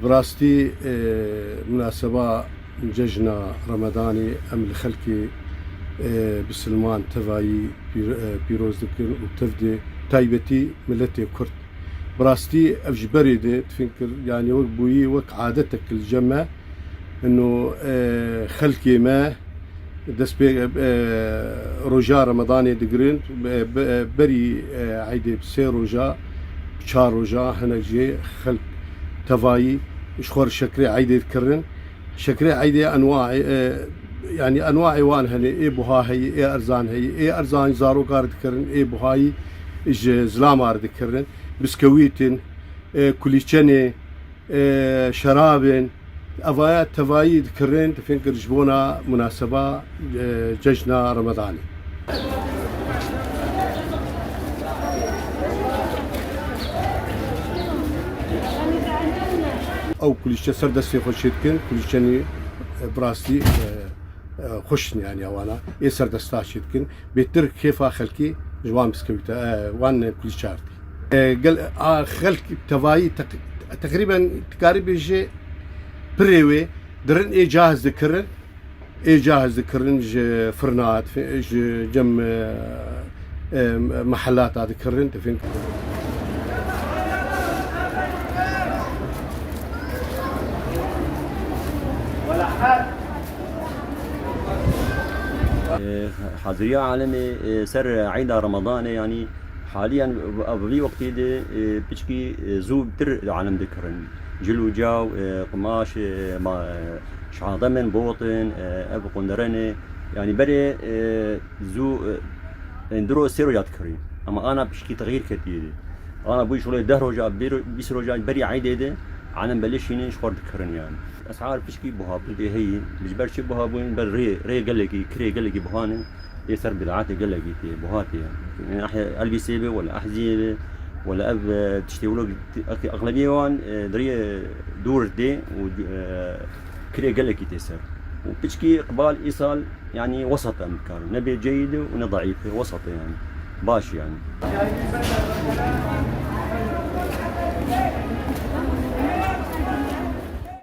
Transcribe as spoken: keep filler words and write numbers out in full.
Rastî, e, munaseba cejna Remedanê em li xelkê, e, bisilman tevayî pîr-, e, pîroz dikin û tev de taybetî miletê Kurd. Bi rastî ev ji berê de difin kir, yanî wek bûyî, wek adetek li cem me, ino, e, xelkê me dest pê, e, roja Remedanê digirin, be-, be-, berî, e, eydê bi sê roja, bi çar roja hinek jê xelk tevayî ji xwe re şekrê eydê dikirin. Şekrê eydê enwaê, e, yanî enwaê wan hene, ê buha heye, ê erzan heye, ê erzan zarokar dikirin, ê buhayî ji zilamar dikirin, biskewîtin, e, kulîçenê, e, şerabên, evaya tevayî dikirin, difin kir ji bona munaseba, e, cejna Remedanê. Ew kulîçe ser destê xwe çêdikin, kulîçenî, e, bi rastî, e, e, xweş in, yanî ewana ê ser desta çêdikin. Bêtir kêfa xelkî ji wan biskewîte, e, wan kulîçe artî. E, gel, a, xelk tevayî teq-, teqrîben dikarî bêjê pirê wê dirin ê cahiz dikirin. Ê cahiz dikirin ji firna, ji cem, e, e, mehelata dikirin, difin. E, haziriya alemê, e, ser eyda Ramadanê, yanî haliyen bi vî wextê de, e, piçkî, e, zû tir alem dikirin. Cil û caw, e, qimaş, e, ma-, e, şademên botin, e, ev qunderenê, yanî berê, e, zû, e, endiro sê roja dikirî. Ama ana pişkî texîr ketiye de. Ana bû şolê deh roja, bîr-, bîst roja berî eydê de, alem belê şînin ji xwe dikirin yani. Esar pişkî buha bûn dê heyî. Ji ber çi buha bûn? Ber rê, rê gelekî, kirê gelekî buha ne. Ê ser bid'atê gelekî tê, buha tê. Yanî ehya elbîsê be, wela ehziyê be, wela ev, e, tiştê wilo, ex-, exlebiyê wan, e, diriyê dûr tê û, e, kirê gelekî tê ser. Û piçkî iqbal îsal, yanî wesat em dikarin. Ne bê ceyîd e û ne daîf e, wesat e yanî. Baş yanî.